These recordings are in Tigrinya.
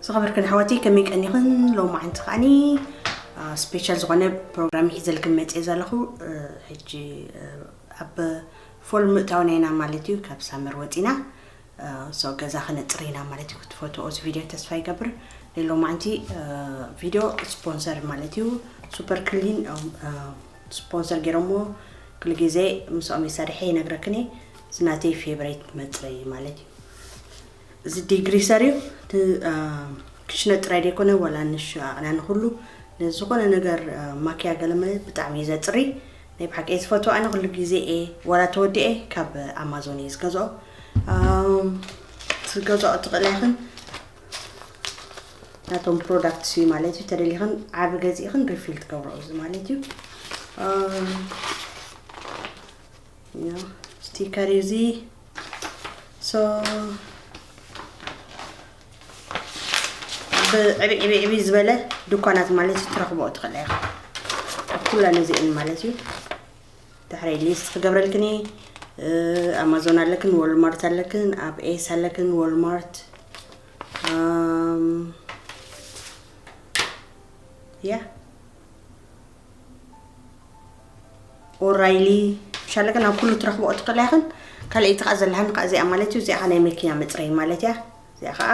ዝኸበርክን ኣሕዋተይ ከመይ ቀኒኽን? ሎማዓንቲ ከዓኒ ስፔሻል ዝኾነ ፕሮግራም ሒዘልክን መፅየ ዘለኹ። ሕጂ ኣብ ፎል ምእታውና ኢና ማለት እዩ። ካብ ሳመር ወፂና ሶ ገዛ ክነፅር ኢና ማለት እዩ። ክትፈትዎ እዚ ቪድዮ ተስፋ ይገብር። ሎማዓንቲ ቪድዮ ስፖንሰር ማለት እዩ። ሱፐር ክሊን ስፖንሰር ገይሮሞ ኩሉ ግዜ ምስኦም የሳርሐ ይነግረክን እየ። እዚ ናተይ ፌቨሬት መፅረይ ማለት እዩ። እዚ ዲግሪሰር እዩ። ክሽነ ጥራይ ደይኮነ ዋላ ንሽ ኣቕናኒ ኩሉ ንዝኾነ ነገር ማኪያ ገለመ ብጣዕሚ እዩ ዘፅሪ። ናይ ብሓቂ እየ ዝፈትዎ ኣነ ኩሉ ግዜ እየ ዋላ ተወዲኤ ካብ ኣማዞን እየ ዝገዝኦ። ዝገዝኦ ትኽእላ ይኽን ናቶም ፕሮዳክት እዩ ማለት እዩ። ተደሊኽን ዓቢ ገዚእኽን ሪፊል ትገብሮ እዚ ማለት እዩ። ስቲከር እዩ እዚ። ሶ ብዕብይ ዕብይ ዝበለ ድኳናት ማለት እዩ ትረኽቦ ትኽእላ ኢኻ። ኣብ ኩላ ነዚአን ማለት እዩ። ድሕረይ ሊስት ክገብረልክን እየ። ኣማዞን ኣለክን፣ ወልማርት ኣለክን፣ ኣብ ኤስ ኣለክን፣ ወልማርት ያ ኦራይሊ ሻለከ ናብ ኩሉ ትረኽቦ ትኽእላ ኢኽን። ካልኣይቲ ከዓ ዘለሃኒ ከዓ እዚኣ ማለት እዩ። እዚኣ ከዓ ናይ መኪና መፅረይ ማለት እያ። እዚኣ ከዓ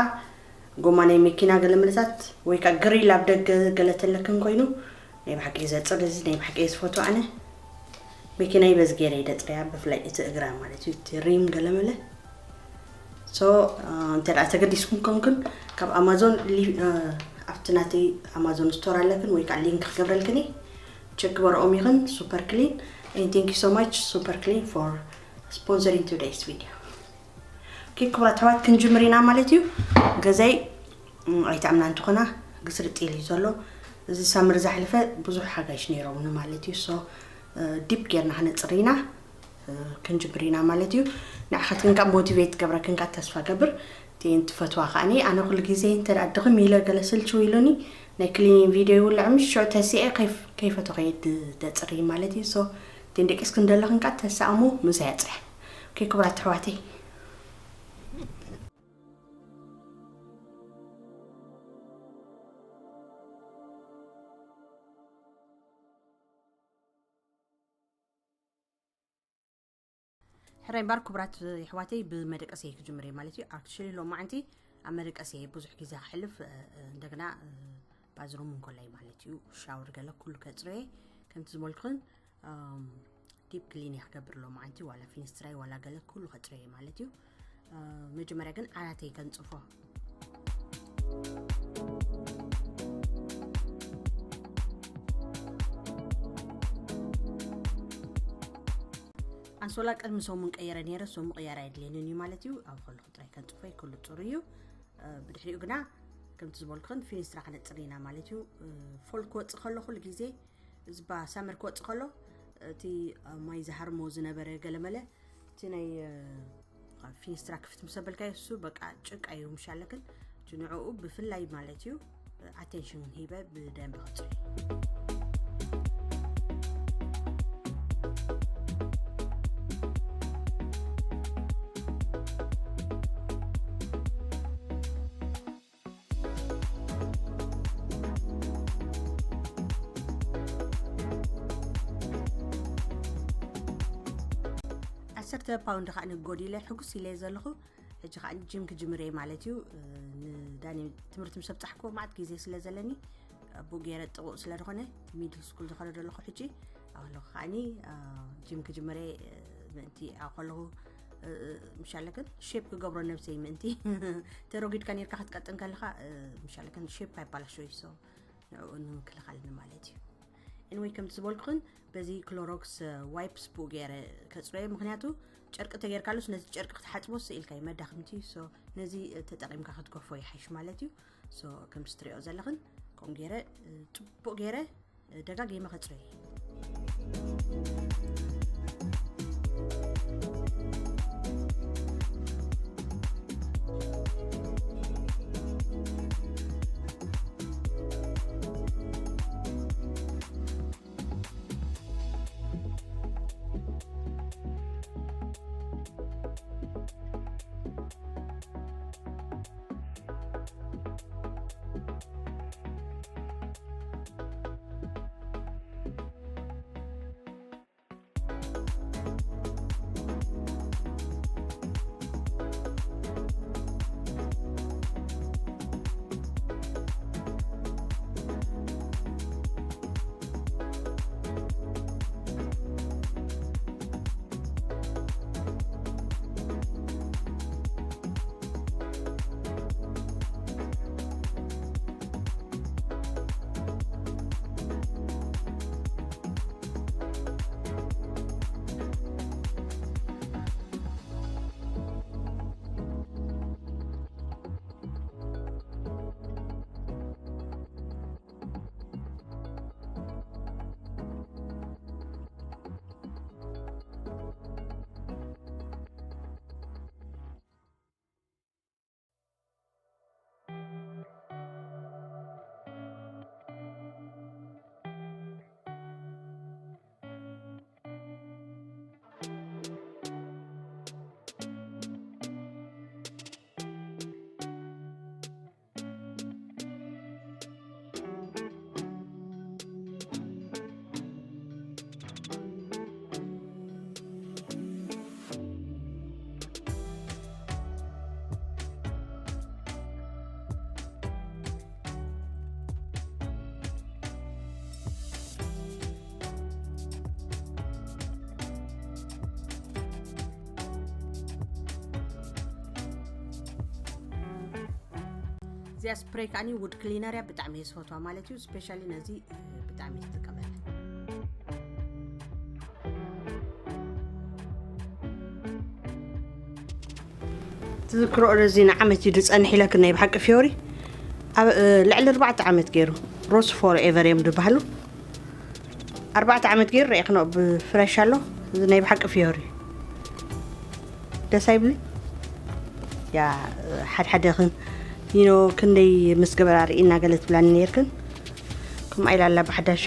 ጎማ ናይ መኪና ገለ ምልታት ወይ ከዓ ግሪል ኣብ ደገ ገለ ተለክን ኮይኑ ናይ ብሓቂ ዘፅር እዚ ናይ ብሓቂ ዝፈቱ ኣነ መኪናይ በዚ ገይረ ይደፅረያ ብፍላይ እቲ እግራ ማለት እዩ። እቲ ሪም ገለ መለ ሶ እንተ ደኣ ተገዲስኩም ኮንክን ካብ ኣማዞን ኣብቲ ናተይ ኣማዞን ስቶር ኣለክን ወይ ከዓ ሊንክ ክገብረልክን ቸክ በርኦም ይኽን። ሱፐር ክሊን and thank you so much super clean for sponsoring today's video። ክቡራት ኣሕዋት ክንጅምር ኢና ማለት እዩ። ገዛይ ኣይትኣምና እንትኾና ግስርጥ ኢሉ እዩ ዘሎ። እዚ ሳምር ዝሓለፈ ብዙሕ ሓጋይሽ ነይሮምኒ ማለት እዩ። ሶ ዲፕ ጌርና ክነፅር ኢና። ክንጅምር ኢና ማለት እዩ። ንዓኻትክን ካብ ሞቲቬት ገብረክን ካብ ተስፋ ገብር ቴን ትፈትዋ ከዓኒ ኣነ ኩሉ ግዜ እንተ ደኣ ድኽም ኢለ ገለ ስልችው ኢሉኒ ናይ ክሊኒን ቪድዮ ይውልዕ ምሽ ሽዑ ተሲኤ ከይፈቶ ከይድ ደፅሪ ማለት እዩ። ሶ ቴን ደቂስክን ደለኽን ካብ ተሰኣሙ ምሳይ ኣፅርያ። ኦኬ ክቡራት ኣሕዋተይ ሕራይ እምበር ክቡራት የሕዋተይ ብመደቀሰ ክጅምር እየ ማለት እዩ። ኣክቹሊ ሎማዓንቲ ኣብ መደቀሰ ብዙሕ ግዜ ክሕልፍ እንደገና ባዝሩም እንኮላይ ማለት እዩ ሻወር ገለ ኩሉ ከፅርየ ከምቲ ዝበልኩን ዲፕ ክሊን እየ ክገብር ሎማዓንቲ ዋላ ፊንስትራይ ዋላ ገለ ኩሉ ከፅርየ ማለት እዩ። መጀመርያ ግን ዓራተይ ከንፅፎ። ኣንሶላ ቅድሚ ሰሙን ቀይረ ነይረ፣ ሰሙ ቅያር ኣየድልየንን እዩ ማለት እዩ። ኣብ ከለኹ ጥራይ ከንፅፎ እዩ፣ ኩሉ ፅሩይ እዩ። ብድሕሪኡ ግና ከምቲ ዝበልኩኽን ፊኒስትራ ከነፅር ኢና ማለት እዩ። ፎል ክወፅእ ከሎ ኩሉ ግዜ እዚ ባ ሳመር ክወፅእ ከሎ እቲ ማይ ዝሃርሞ ዝነበረ ገለመለ እቲ ናይ ፊኒስትራ ክፍት ምስ ኣበልካዮ እሱ በቃ ጭቃ እዩ ምሽ ኣለክን እቲ ንዕኡ ብፍላይ ማለት እዩ ኣቴንሽን ሂበ ብደንብ ክፅሪ። ዓሰርተ ፓውንድ ከዓ ንጎዲለ ሕጉስ ኢለ ዘለኹ። ሕጂ ከዓ ጂም ክጅምር እየ ማለት እዩ። ንዳኒ ትምህርቲ ምስ ኣብፃሕኩዎ ማዕት ግዜ ስለ ዘለኒ ብኡ ገይረ ጥቑቕ ስለ ዝኾነ ሚድል ስኩል ዝኸደ ዘለኹ ሕጂ ኣብ ከለኹ ከዓኒ ጂም ክጅምር እየ። ምእንቲ ኣብ ከለኹ ምሻለ ግን ሼፕ ክገብሮ ነብሰይ ምእንቲ ተረጊድካ ነርካ ክትቀጥን ከለካ ምሻለ ግን ሼፕ ኣይባላሾ ይሶ ንዕኡ ንምክልኻል ማለት እዩ። ኤንወይ ከምቲ ዝበልኩኽን በዚ ክሎሮክስ ዋይፕስ ብኡ ገይረ ከፅረዮ፣ ምክንያቱ ጨርቂ ተጌርካሉስ ነዚ ጨርቂ ክትሓፅቦ ስኢልካ እዩ መዳኽምቲ። ሶ ነዚ ተጠቂምካ ክትገፎ ይሓይሽ ማለት እዩ። ሶ ከምዚ ትሪኦ ዘለኽን ከምኡ ገይረ ፅቡቅ ገይረ ደጋጊመ ከፅረዮ። እዚኣ ስፕሬይ ከዓኒ ውድ ክሊነር እያ፣ ብጣዕሚ እየ ዝፈትዋ ማለት እዩ። ስፔሻሊ ነዚ ብጣዕሚ እየ ዝጥቀመላ። ትዝክሮ እዚ ንዓመት እዩ ዝጸንሕ ኢለክ ናይ ብሓቂ ፊዮሪ ኣብ ልዕሊ ኣርባዕተ ዓመት ገይሩ ሮስ ፎር ኤቨር እዮም ዝበሃሉ። ኣርባዕተ ዓመት ገይሩ ርኢኽኖ ብፍረሽ ኣሎ። እዚ ናይ ብሓቂ ፊዮሪ ደስ ኣይብልን? ያ ሓድሓደኽን ይኖ ክንደይ ምስ ገበራ ርኢና ገለ ትብላኒ ነይርክን። ከምኣ ኢላ ኣላ ብሓዳሻ።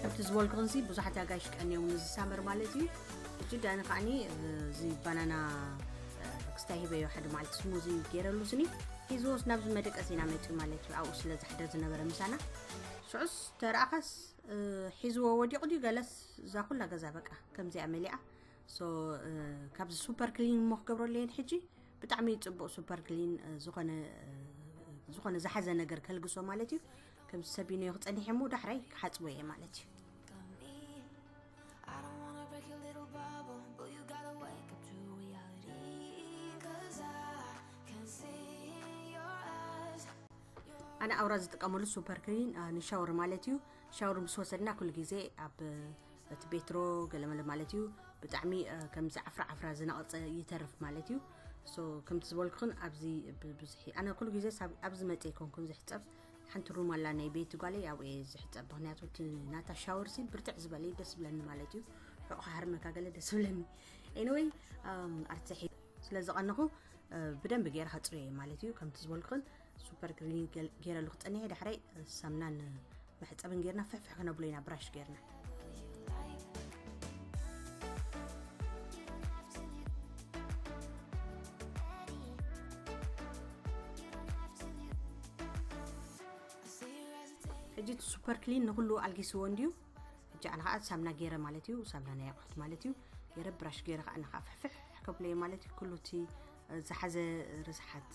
ከምቲ ዝበልኩ ክንሲ ብዙሓት ኣጋይሽ ቀንዮም ንዝሳመር ማለት እዩ። ሕጂ ዳኒ ከዓኒ እዚ ባናና ክስታይ ሂበዮ ሓደ ማለት ስሙዚ ገይረሉ ስኒ ሒዝዎስ ናብዚ መደቀስ ኢና መፅኡ ማለት እዩ። ኣብኡ ስለ ዝሕደር ዝነበረ ምሳና ሽዑስ ተረኣኸስ ሒዝዎ ወዲቑ ድዩ ገለስ እዛ ኩላ ገዛ በቃ ከምዚኣ መሊኣ። ሶ ካብዚ ሱፐር ክሊን እሞ ክገብረሉ እየን ሕጂ። ብጣዕሚ ፅቡቕ ሱፐር ክሊን ዝኾነ ዝኾነ ዝሓዘ ነገር ከልግሶ ማለት እዩ። ከም ሰቢኖ ክፀኒሐ እሞ ዳሕራይ ክሓፅቦ እየ ማለት እዩ። I don't wanna break your little bubble, but you gotta wake up to reality. Cause I can see in your eyes. ኣነ ኣውራ ዝጥቀመሉ ሱፐር ክሊን ንሻወር ማለት እዩ። ሻወር ምስ ወሰድና ኩሉ ግዜ ኣብ እቲ ቤትሮ ገለመለ ማለት እዩ። ብጣዕሚ ከምዚ ዓፍራ ዓፍራ ዝነቐፀ ይተርፍ ማለት እዩ። ሶ ከምቲ ዝበልኩኽን ኣብዚ ብዙሕ ኣነ ኩሉ ግዜ ኣብዚ መፀ ይኮንኩን ዝሕፀብ ሓንቲ ሩም ኣላ ናይ ቤቲ ጓለይ ኣብኡ እየ ዝሕፀብ። ምክንያቱ እቲ ናታ ሻወር ሲ ብርትዕ ዝበለ እዩ ደስ ብለኒ ማለት እዩ። ሕቑ ሃርመካ ገለ ደስ ብለኒ። ኤኒወይ ኣርትሒ ስለ ዝቐነኹ ብደንብ ገይረ ከፅርዮ እየ ማለት እዩ። ከምቲ ዝበልኩኽን ሱፐር ግሪን ገይረሉ ክፀኒሐ ዳሕራይ ሳምናን መሕፀብን ጌርና ፍሕፍሕ ክነብሎ ኢና ብራሽ ጌርና። ሕጂ እቲ ሱፐር ክሊን ንኩሉ ኣልጊስዎ እንድዩ። ሕጂ ኣነ ከዓ ሳምና ገይረ ማለት እዩ፣ ሳምና ናይ ኣቑሑት ማለት እዩ። ገይረ ብራሽ ገይረ ከዓ ንካ ፍሕፍሕ ከብሎ እየ ማለት እዩ። ኩሉ እቲ ዝሓዘ ርስሓት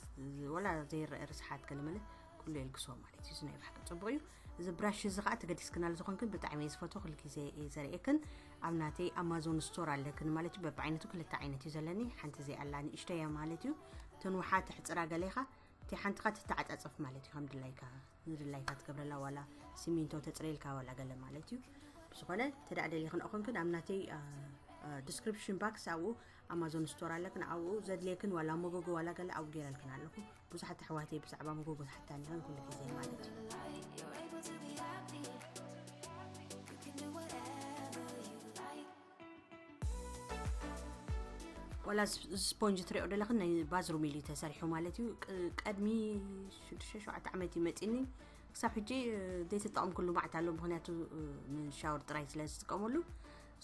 ወላ ዘይረአ ርስሓት ገለመለ ኩሉ የልግሶ ማለት እዩ። እዚ ናይ ብሓቂ ፅቡቅ እዩ። እዚ ብራሽ እዚ ከዓ ተገዲስክናል ዝኾንክን ብጣዕሚ እየ ዝፈትዎ። ኩሉ ግዜ እየ ዘርእየክን ኣብ ናተይ ኣማዞን ስቶር ኣለክን ማለት እዩ። በብዓይነቱ ክልተ ዓይነት እዩ ዘለኒ። ሓንቲ እዚኣ ኣላ ንእሽተያ ማለት እዩ። ተንውሓ ተሕፅራ ገሌኻ እቲ ሓንትኻ ትተዓፃፀፍ ማለት እዩ። ከም ድላይካ ንድላይካ ትገብረላ ዋላ ሲሚንቶ ተፅረየልካ ዋላ ገለ ማለት እዩ። ብዝኾነ ተዳዕ ደሊኽን ኦኾንክን ኣብ ናተይ ዲስክሪፕሽን ባክስ ኣብኡ ኣማዞን ስቶር ኣለክን ኣብኡ ዘድልየክን ዋላ መጎጎ ዋላ ገለ ኣብኡ ገይረልክን ኣለኹ። ብዙሓት ኣሕዋተይ ብዛዕባ መጎጎ ዝሓታኒ ይኹን ኩሉ ግዜ ማለት እዩ። You're able to be happy. You can do whatever you like. ዋላ እዚ ስፖንጅ ትሪኦ ደለኽን ናይ ባዝሩም ኢሉ ተሰሪሑ ማለት እዩ። ቅ- ቀድሚ ሽዱሽተ ሸውዓተ ዓመት እዩ መፂኒ። ክሳብ ሕጂ ዘይተጠቐምኩሉ ማዕት ኣሎ፣ ምክንያቱ ንሻወር ጥራይ ስለ ዝጥቀመሉ።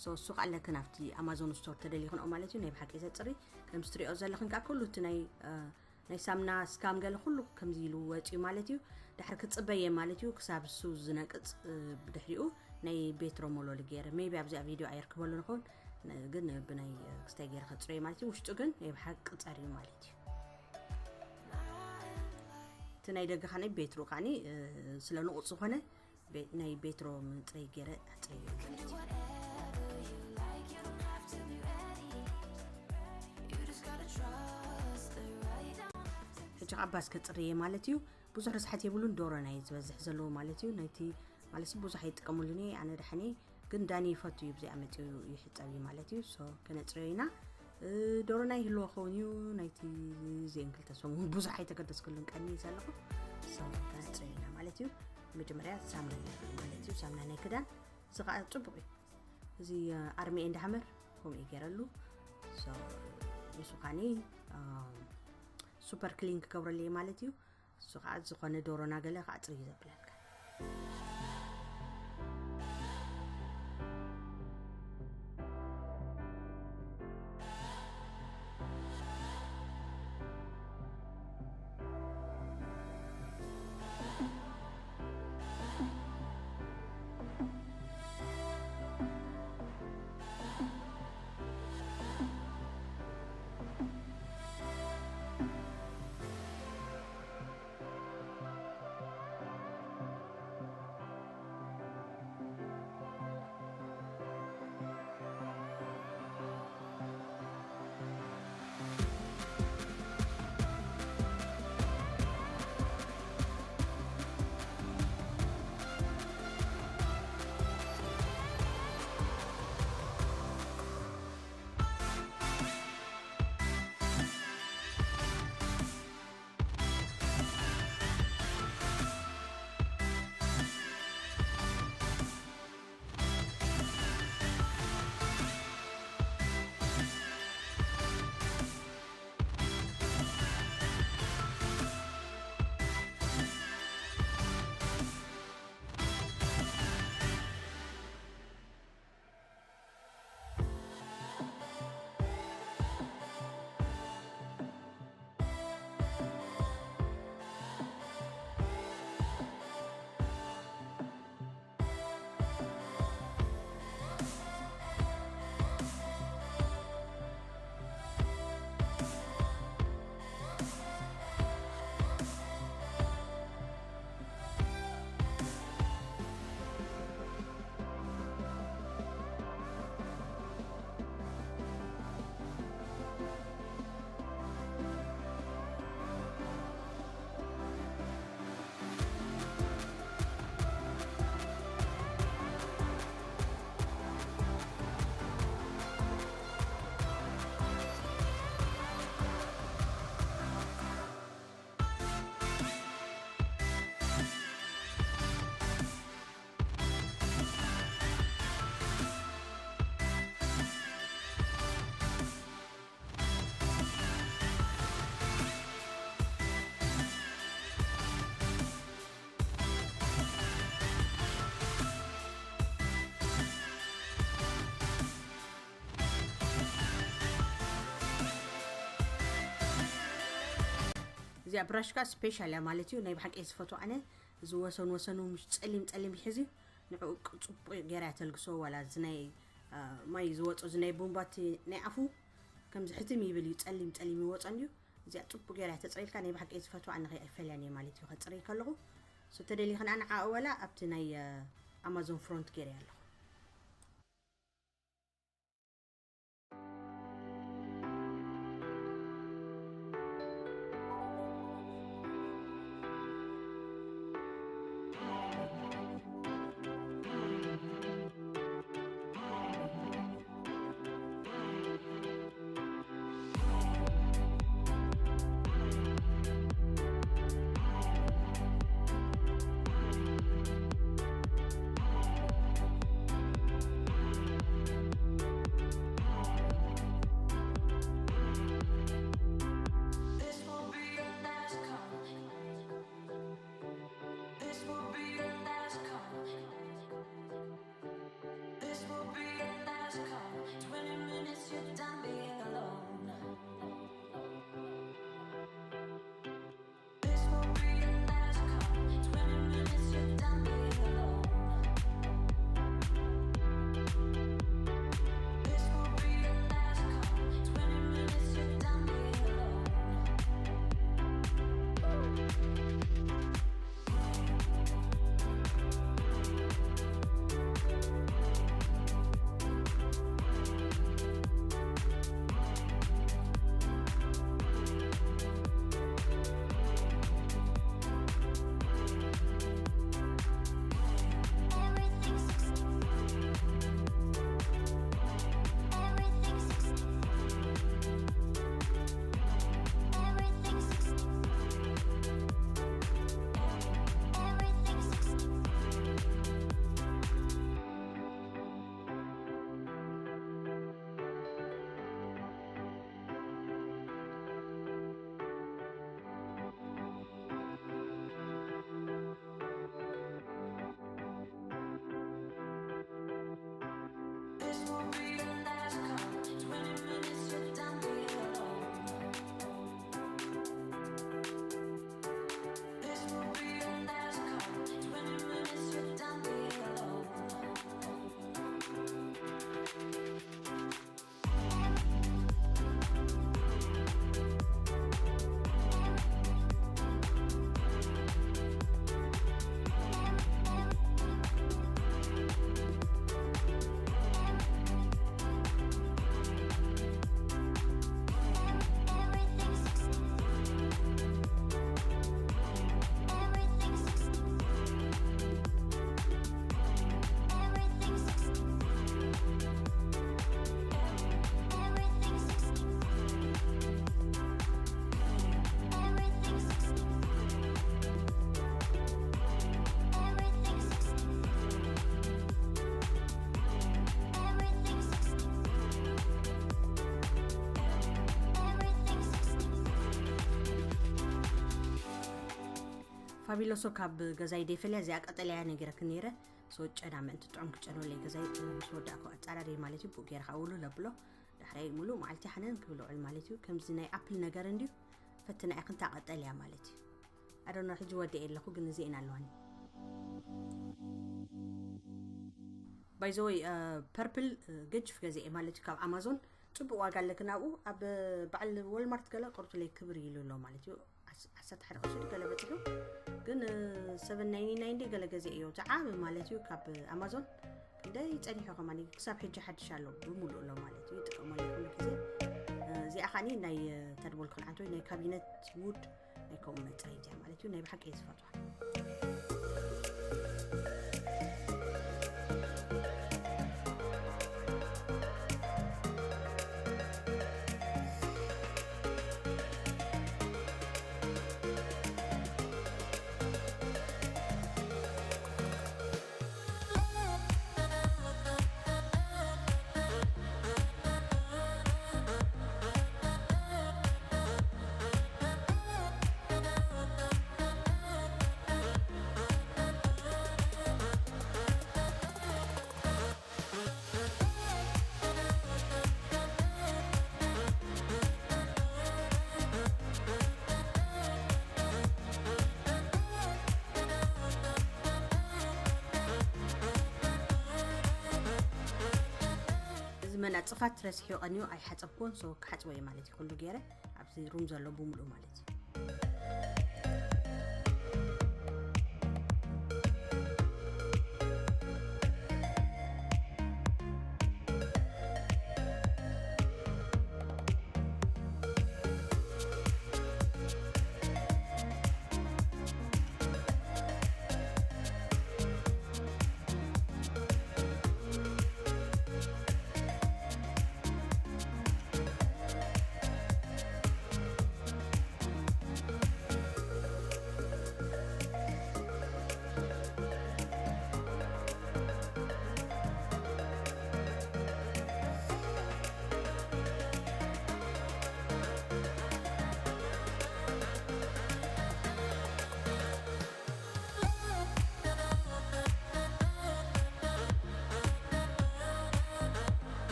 ሶ እሱ ከዓ ኣለክን ኣብቲ ኣማዞን ስቶር ተደሊኽንኦ ማለት እዩ። ናይ ብሓቂ ዘፅሪ ከምዚ ትሪኦ ዘለኽን ከዓ ኩሉ እቲ ናይ ናይ ሳምና ስካም ገለ ኩሉ ከምዚ ኢሉ ወፂኡ ማለት እዩ። ድሕሪ ክፅበየ ማለት እዩ ክሳብ እሱ ዝነቅፅ። ብድሕሪኡ ናይ ቤትሮ ሞሎሊ ገይረ ሜቢ ኣብዚኣ ቪድዮ ኣየርክበሉ ንኸውን፣ ግን ብናይ ክስታይ ገይረ ከፅረዩ ማለት እዩ። ውሽጡ ግን ናይ ብሓቂ ፀርዩ ማለት እዩ። እቲ ናይ ደገ ካኒ ቤትሮ ካኒ ስለ ንቑፅ ዝኾነ ናይ ቤትሮ ምፅረይ ገይረ ኣፅረዩ ማለት እዩ። Whatever you like, you don't have to be ready. You just gotta trust the right. ሕጂ ከዓ ባስ ከፅርየ ማለት እዩ። ብዙሕ ርስሓት የብሉን፣ ዶሮና እዩ ዝበዝሕ ዘለዎ ማለት እዩ። ናይቲ ማለት ብዙሕ ኣይጥቀሙሉን እየ ኣነ ደሓን እየ፣ ግን ዳኒ ይፈቱ እዩ ብዚኣ መፅኡ ይሕፀብ እዩ ማለት እዩ። ሶ ከነፅርዮ ኢና። ዶሮና ይህልዎ ኸውን እዩ ናይቲ ዜን ክልተ ሰሙን ብዙሕ ኣይተገደስክሉን ቀኒ እዩ ዘለኹ። ሶ ከነፅርዮ ኢና ማለት እዩ። መጀመርያ ሳምና ማለት እዩ፣ ሳምና ናይ ክዳን እዚ ከዓ ፅቡቅ እዩ። እዚ ኣርሜ ኤንድ ሃመር ከምኡ ገይረሉ። ሶ ንሱ ካኒ ሱፐር ክሊን ክገብረሉ እየ ማለት እዩ። እሱ ከዓ ዝኾነ ዶሮና ገለ ከዓ ፅርዩ ዘብለልካ። እዚኣ ብራሽ ከዓ ስፔሻል እያ ማለት እዩ። ናይ ብሓቂ እየ ዝፈትዋ ኣነ። እዚ ወሰን ወሰኑ ምሽ ጸሊም ጸሊም ይሕዝ እዩ። ንዕኡ ቅ-፣ ጽቡቕ ገይራ እያ ተልግሶ። ዋላ እዚ ናይ፣ አ፣ ማይ ዝወጾ፣ እዚ ናይ ቡምባ እቲ ናይ ኣፉ ከምዚ ሕትም ይብል እዩ፣ ጸሊም ጸሊም ይወጾ እንድዩ። እዚኣ ጽቡቕ ገይራ እያ ተጽርየልካ። ናይ ብሓቂ እየ ዝፈትዋ ኣነ፣ ከይፈልያን እየ ማለት እዩ ከጽርይ ከለኹ። ሶ ተደሊኽን ኣንዓ ወላ ኣብቲ ናይ፣ አ፣ ኣማዞን ፍሮንት ገይረ ኣለኹ። ፋቢሎሶ ካብ ገዛይ ደይፈልያ እዚኣ ቀጠልያ ነጊረክ ነይረ። ሶ ጨና ምእንቲ ጥዑም ክጨንወለይ ገዛይ ምስ ወዳእኩ ኣጻራሪ ማለት እዩ። ብኡ ገይረ ከዓ ውሉ ለብሎ። ዳሕራይ ሙሉእ መዓልቲ ሓነን ክብል ውዕል ማለት እዩ። ከምዚ ናይ ኣፕል ነገር እንድዩ ፈትና እያ ክንታ ቀጠልያ ማለት እዩ። ኣዶኖ ሕጂ ወደ ኣለኹ ግን እዚኤን ኣለዋኒ። ባይ ዘ ወይ ፐርፕል ገጅፍ ገዚኤ ማለት እዩ ካብ ኣማዞን። ጽቡቕ ዋጋ ኣለክን ኣብኡ። ኣብ በዓል ወልማርት ገለ ቅርቱለይ ክብር ኢሉ ኣሎ ማለት እዩ። ዓስ-፣ ዓሰርተ ሓደ ቅርሺ ገለ በጺሑ። ግን ሰቨን ናይንቲ ናይን ዲ ገለ ገዚኤዮ። እቲ ዓቢ ማለት እዩ ካብ ኣማዞን። ክንደይ ጸኒሑ ከማን ክሳብ ሕጂ ሓድሽ ኣሎ፣ ብምሉእ ኣሎ ማለት እዩ። ይጥቀመሉ ኩሉ ግዜ። እዚኣ ኸዓኒ ናይ ተድቦል ክንዓንቶ ናይ ካቢነት ውድ ናይ ከምኡ መጽረይት እያ ማለት እዩ። ናይ ብሓቂ እየ ዝፈትዋ። መናፅፋት ረሲሑ ቀንዩ ኣይሓፀብኩዎን። ሶ ክሓፅቦ እየ ማለት እዩ። ኩሉ ገይረ ኣብዚ ሩም ዘሎ ብምሉእ ማለት እዩ።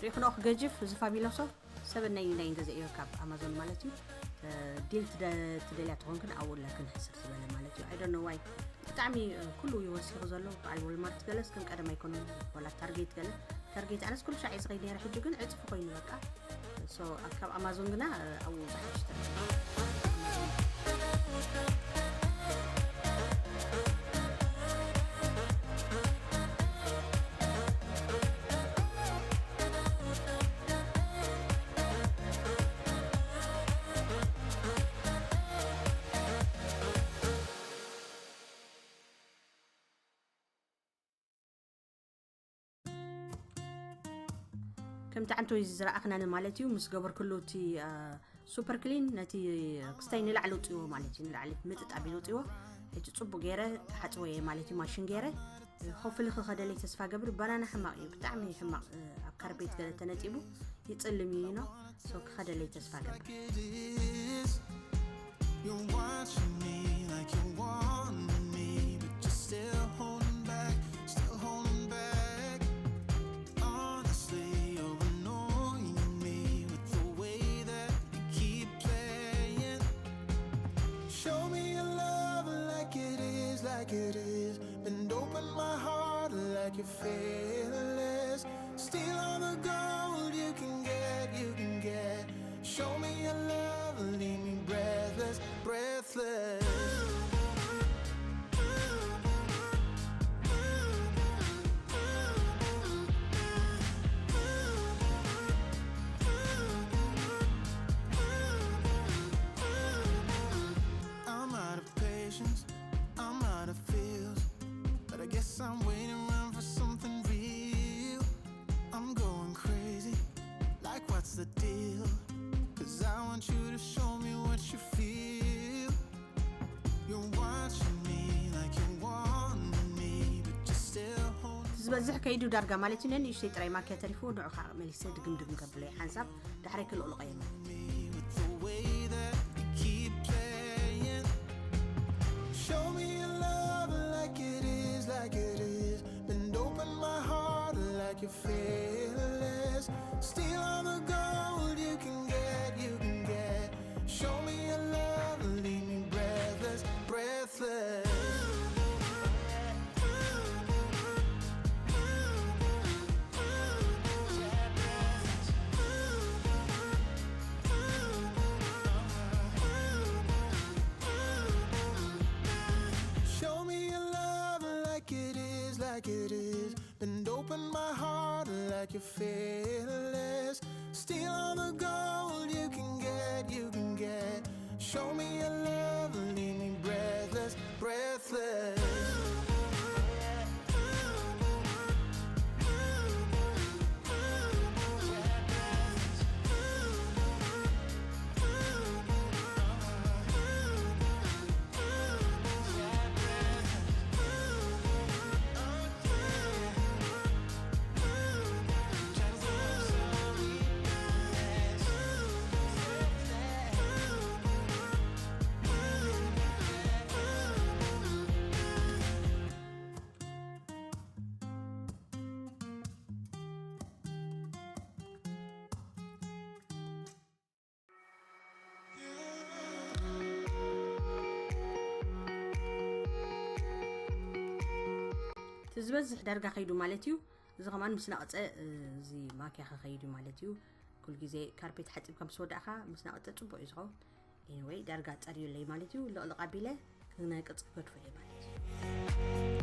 ሪኽኖ ክገጅፍ እዚ ፋቢሎሶ ሰበን ናይ ናይ ገዛ እዮ ካብ ኣማዞን ማለት እዩ። ዲል ትደልያ ትኾንክን ኣብኡ ለክን ሕስር ዝበለ ማለት እዩ። I don't know why ብጣዕሚ ኩሉ ይወሲኹ ዘሎ በዓል ወልማርት ገለስ ከም ቀደም ኣይኮነን። ወላ ታርጌት ገለ ታርጌት ኣነስ ኩሉ ሻዕ ዝኸይድ ነረ ሕጂ ግን ዕፅፊ ኮይኑ በቃ። ሶ ካብ ኣማዞን ግና ኣብኡ ዝሓሽ ከምቲ ዓንቶ ዝረኣኽናኒ ማለት እዩ ምስ ገበርክሉ እቲ ሱፐር ክሊን ነቲ ክስታይ ንላዕሊ ውፅዎ ማለት እዩ። ንላዕሊ ምጥጥ ኣቢሉ ውፅዎ። እቲ ፅቡቅ ገይረ ሓፅወ ማለት እዩ። ማሽን ገይረ ሆፍሊ ክኸደለይ ተስፋ ገብር። ባናና ሕማቅ እዩ፣ ብጣዕሚ ሕማቅ። ኣብ ካርቤት ገለ ተነጢቡ ይፅልም እዩ ነው። ሶ ክኸደለይ ተስፋ ገብር። You're watching me like you're warning me, but you're still holding back, still holding back. Honestly, you're annoying me with the way that you keep playing. Show me your love like it is, like it is. Bend open my heart like you're fearless. Steal all the gold you can get, you can get. Show me your love, leave me breathless, breathless. I'm out of patience, I'm out of feels. But I guess I'm waiting around for something real. I'm going crazy, like what's the deal? Cause I want you to show me what you feel. You're watching me like you're warning me, but you're still holding ዝበዝሕ ከይዱ ዳርጋ ማለት እዩ። ነንእሽተይ ጥራይ ማኪያ ተሪፉ ንዑ ከዓ መሊሰ ድግም ድግም ከብሎ ሓንሳብ ዳሕራይ ክልቕልቐ እየ ማለት me with the way that you keep playing. Show me your love like it is, like it is. Bend open my heart like you're fearless. Steal all the gold you can get, you can get. Show me your love, leave me breathless, breathless. Show me your love like it is, like it is. Bend open my heart like you're fearless. Steal all ዝበዝሕ ዳርጋ ከይዱ ማለት እዩ። እዚ ከማን ምስ ናቐጸ እዚ ማኪያ ከኸይዱ ማለት እዩ። ኩል ግዜ ካርፔት ሓጺብካ ምስ ወዳእካ ምስ ናቐጸ ጽቡቕ እዩ ዝኸውን። Anyway ዳርጋ ጸርዩለይ ማለት እዩ። ልቕልቕ ኣቢለ ክነቅጽ ክገድፎ እየ ማለት እዩ።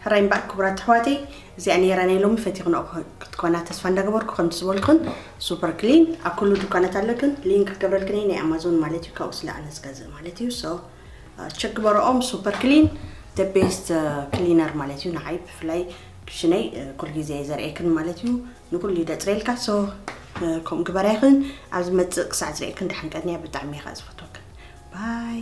ሕራይ እምበኣር ክቡራት ኣሕዋተይ፣ እዚኣ ነይራ ናይ ሎሚ። ፈቲኽንኦ ክትኮና ተስፋ እንዳገበርኩ፣ ከምቲ ዝበልኩን ሱፐር ክሊን ኣብ ኩሉ ድኳናት ኣለክን። ሊንክ ክገብረልክን እየ ናይ ኣማዞን ማለት እዩ፣ ካብኡ ስለ ኣነ ዝገዝእ ማለት እዩ። So ቸክ ግበረኦም። ሱፐር ክሊን the best ክሊነር ማለት እዩ። ንዓይ ብፍላይ ክሽነይ ኩል ግዜ ዘርእየክን ማለት እዩ። ንኩሉ እዩ ደፅረልካ። So ከምኡ ግበራ ይኽን። ኣብ ዝመፅእ ክሳዕ ዝርእየክን ደሓን ቀንያ። ብጣዕሚ እየ ከዓ ዝፈትወክን። ባይ።